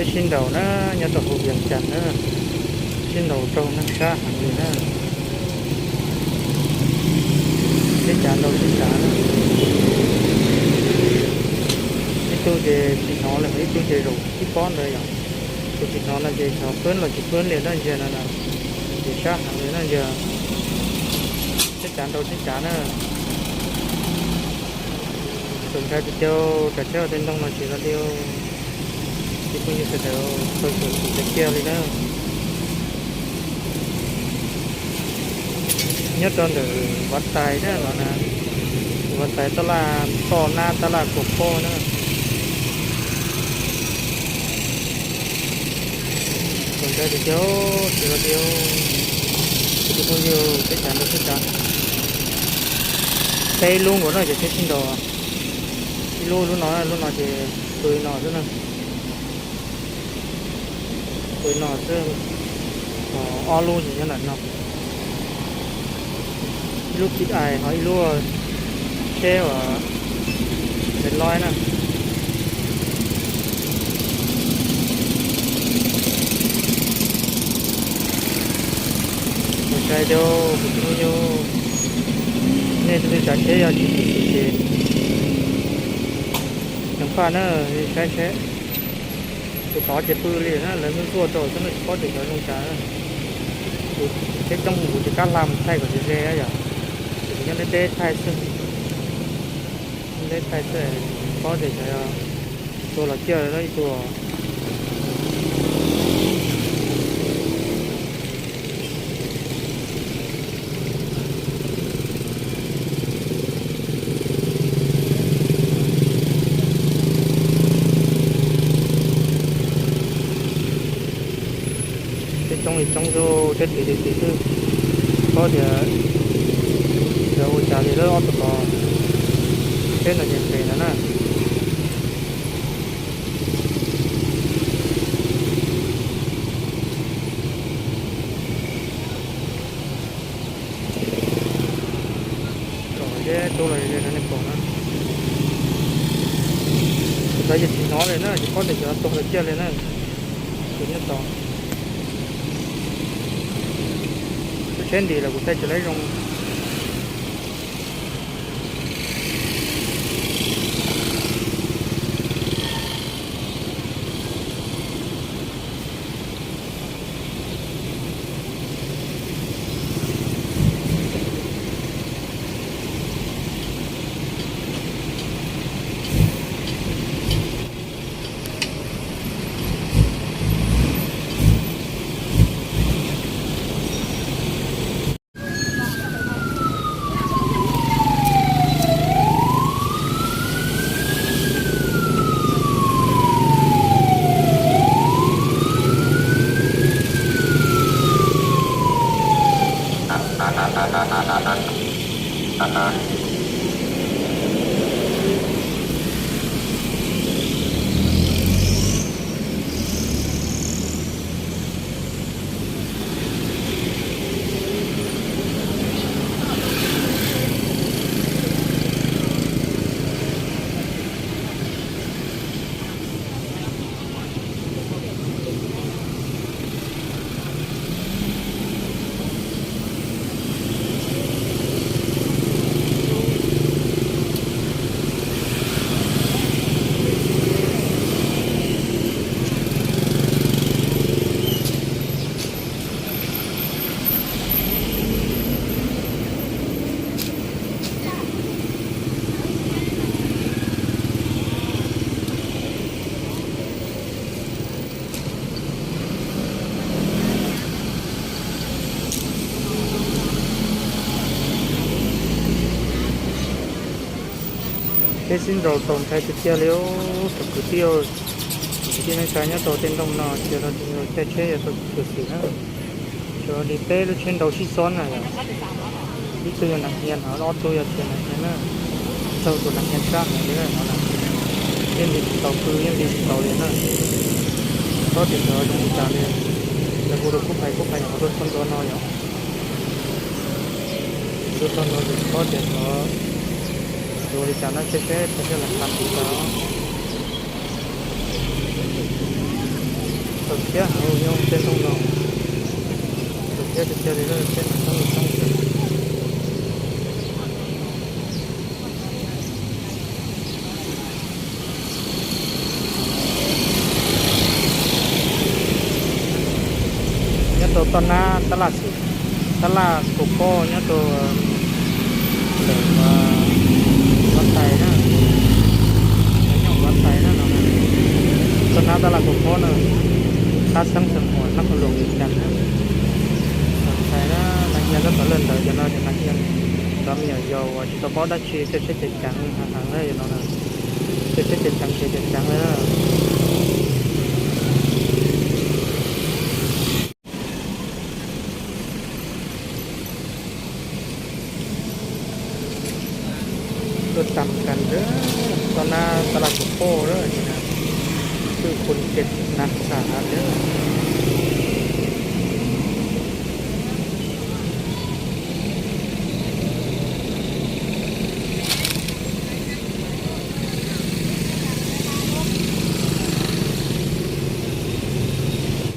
Peb sib nraus na, nyob rau hauv Vias Cas na, sib nraus raug neeg sab heev li na. Teb cav nraus teb cav na, ib tug ces tsis hnov li, ib tug ces zaum tib pob ntawd yom. Tus tsis hnov no ces xyov poob los tsis poob li, dab ntsia no na, ces sab heev li na yog. Teb cav nraus teb cav na. Txaus ntshai tiag tiag, tsam tsheb ua tej ntoo no tsis los li. Ces phooj ywg sawv daws txaus xyuam xim tiag tiag li na. Nyob rau ntawm Vav Tais na no na, Vav Tais tab laj toj nab tab laj kua phob na. Txaus ntshai tiag tiag, tsis los li. Kuv tus phooj ywg teb cav nraus teb cav, peb lub nkaus no ces tsheb sib nraus. Ib lub lub no, lub no ces pw no xwb na. Pw no xwb, ob lub ces nyob ntawm no. Ib lub Kit Ais ho ib lub tsheb uas Mệt Loi na. Txaus ntshai tiag, kuv tus phooj ywg, nej tus twg tsav tsheb yog tsis xyuam xim ces ceev faj na, saib tsheb. Tus tod ces pw li na, lawv ntxuaj ntxuaj rau xwb no, tsis paub tias xyov zoo cas. Kuv tsheb coob kuv tsis kam hla mus thaij kom ze ze yom, ces kuv nyob deb deb thaij xwb. Deb thaij xwb, tsis paub tias xyov tua los ciaj ib tug. Tsheb coob li coob xwb, tsheb tiv li tiv xwb. Paub tias yog ua cas li lawm, ob tug tod tsheb no ces nres ntawd na. Kom seb tuag los li nej pom na. Tus tod ces tsis hnov li na, tsis paub tias xyov tuag los ciaj li na. Tus nyob tod, lub tsheb ntis lawm kuv thaij tsis laib zoo. Peb sib nraus txaus ntshai tiag tiag li os kwv tij, kwv tij neej tsa nyob rau tej nroog no ces caij tsheb yog txaus xyuam xim na. Tsuas li peb lub tsheb nraus sib xob na yom, ib tug yog nas hias no, ob tug yog txiav nas hias na, raug tus nas hias sab heev li no na. Yeej nti tsis tau pw, yeej nti tsis tau li na. Tsis paub tias xyov zoo li cas li. Lawv hu rau kub phais, kub phais nyob rau txhua ntua no yom. Hu rau txhua ntua ces tsis paub tias xyov yuav ua li cas no, saib seb puas thiaj los hla tiv tas. Tau thiab, nyob tej ntoo no, tau thiab tiag tiag li, tej ntoo txoob txoob xwb. Nyob rau toj nab tab laj, tab laj kaum pob nyob rau ntawm Vaj Tais na, nyob Vaj Tais na no, toj nab tab laj kaum pob na, qab xeeb xeem huam nab qhov luas Vis Cas na. Vaj Tais na, nas hia tab tom lawj ntawd cov no ces nas hia cov me nyuam yaus uas tsis tau paub dab tsi, caij tsheb ceev ceev heev heev na no na, caij tsheb ceev ceev ces ceev ceev na. Tuaj tag kas ntawd, toj nab tab laj kaum pob lawm, twb khu kiag nas tas lawm.